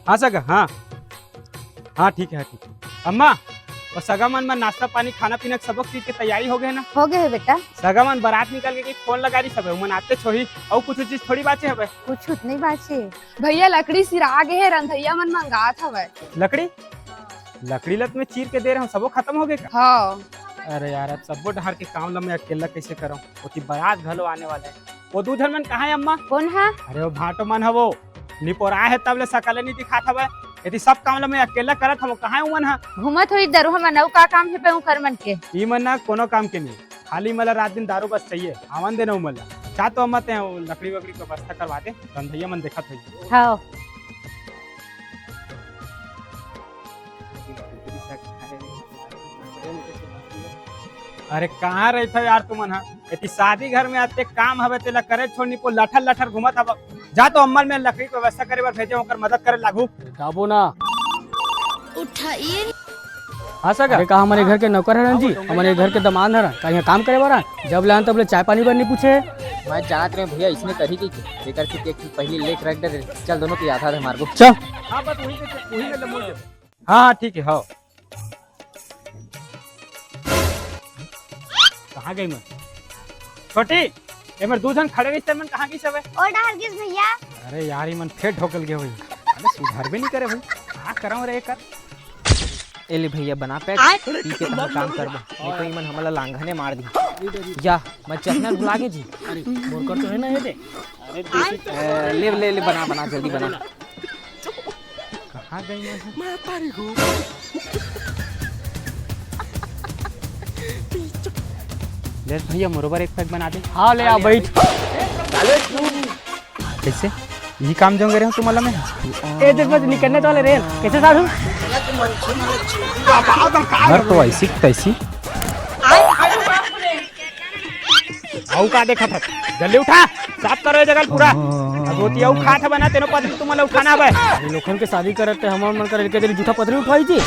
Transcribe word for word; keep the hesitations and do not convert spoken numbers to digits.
हाँ सगा, हाँ। हाँ, ठीक है, ठीक है। अम्मा, वो सगा मन में नाश्ता पानी, खाना पीना, सबक चीज के तैयारी हो गए ना? हो गए है बेटा। सगा मन बारात निकल के फोन लगा रही सब, मन आते छोही, और कुछ चीज थोड़ी बाचे हवे। कुछ नहीं बाचे। भैया, लकड़ी सिरा गे हे, रंधैया मन मंगात हवय। लकड़ी? लकड़ी लत में चीर के दे रहे हो, सबो खत्म हो गए का? हाँ। अरे यार, अब सबो डहार के काम ल मैं अकेला कैसे करूँ? ओती बारात घलो आने वाले हैं। वो दू झन मन कहाँ है अम्मा? कौन है? अरे वो भांटो मन है वो। निपोरा है तब ले सकले नहीं दिखात हवे। यदि सब काम ल मैं अकेला करत हूँ, कहाँ है उमन है? घूमत हुई दरुहा मन, अउ का काम है पे उकर मन के? ई मन ना कोनो काम के नहीं। खाली मला रात दिन दारू बस चाहिए, आवन देना उमन ला। जा तो अम्मा ते वो लकड़ी वकड़ी के व्यवस्था करवा दे, रंधैया मन देखत होई। हाँ। अरे कहाँ रहिथव यार तुमन हा? एती शादी घर में अतेक काम हवे तेला करे छोड़ निपोर लठर लठर घूमत हव। जा तो अम्मा ल मैं लकड़ी के व्यवस्था करे बर भेजे, ओकर मदद करे लागू। गाबो ना। उठाइए। हाँ सगा। अरे का हमर ए घर के नौकर हरन जी, हमर ए घर के दमाद हरन, का यहाँ काम करे बर आन? जब ले आन तब ले चाय पानी बर नहीं पूछे। मैं जानत रहे भैया इसने करी की, एकर से एक पहली लेख रख दे। चल दोनों की आधा आधा मारबो। चल। हाँ बस वही में, वही में लमोट दे। हाँ हाँ ठीक है। हाँ। कहाँ गई मन? छोटी, एमर दू झन खड़े रहिस, ते मन कहाँ गिस हवे? ओ डहर गिस भैया। अरे यार, ई मन फेर ढोकल गे होई। अरे सुधरबे नहीं करे भाई। का करम रे एकर? ए ले भैया, बना पैक, पी के तहन काम करबो। नहीं तो ई मन हमला लांघने मार दी। या, मैं चखना भुला गे जी। अरे, मोर कर तो है ना ये दे। अरे, देसी ए, ले, ले, ले, बना, बना, जल्दी बना। कहाँ गई मैं? ले भैया, मोरो बर एक पैक बना दे। हाँ, ले आ, बैठ। कैसे? यही काम जो करे हो तुम वाला में? ए, देख, बस निकलने तो वाले रे। कैसे साढ़ू? घर तो ऐसी की तैसी। अउ का देखत हस? जल्दी उठा, साफ करो ये जगह ल पूरा। अब रोटी अउ खात हवे ना, तेनो पतरी तुमन ल उठाना हवे। ये लोगन के शादी करत ते हमर मन करे के तेरी जूठा पतरी उठवाई थी।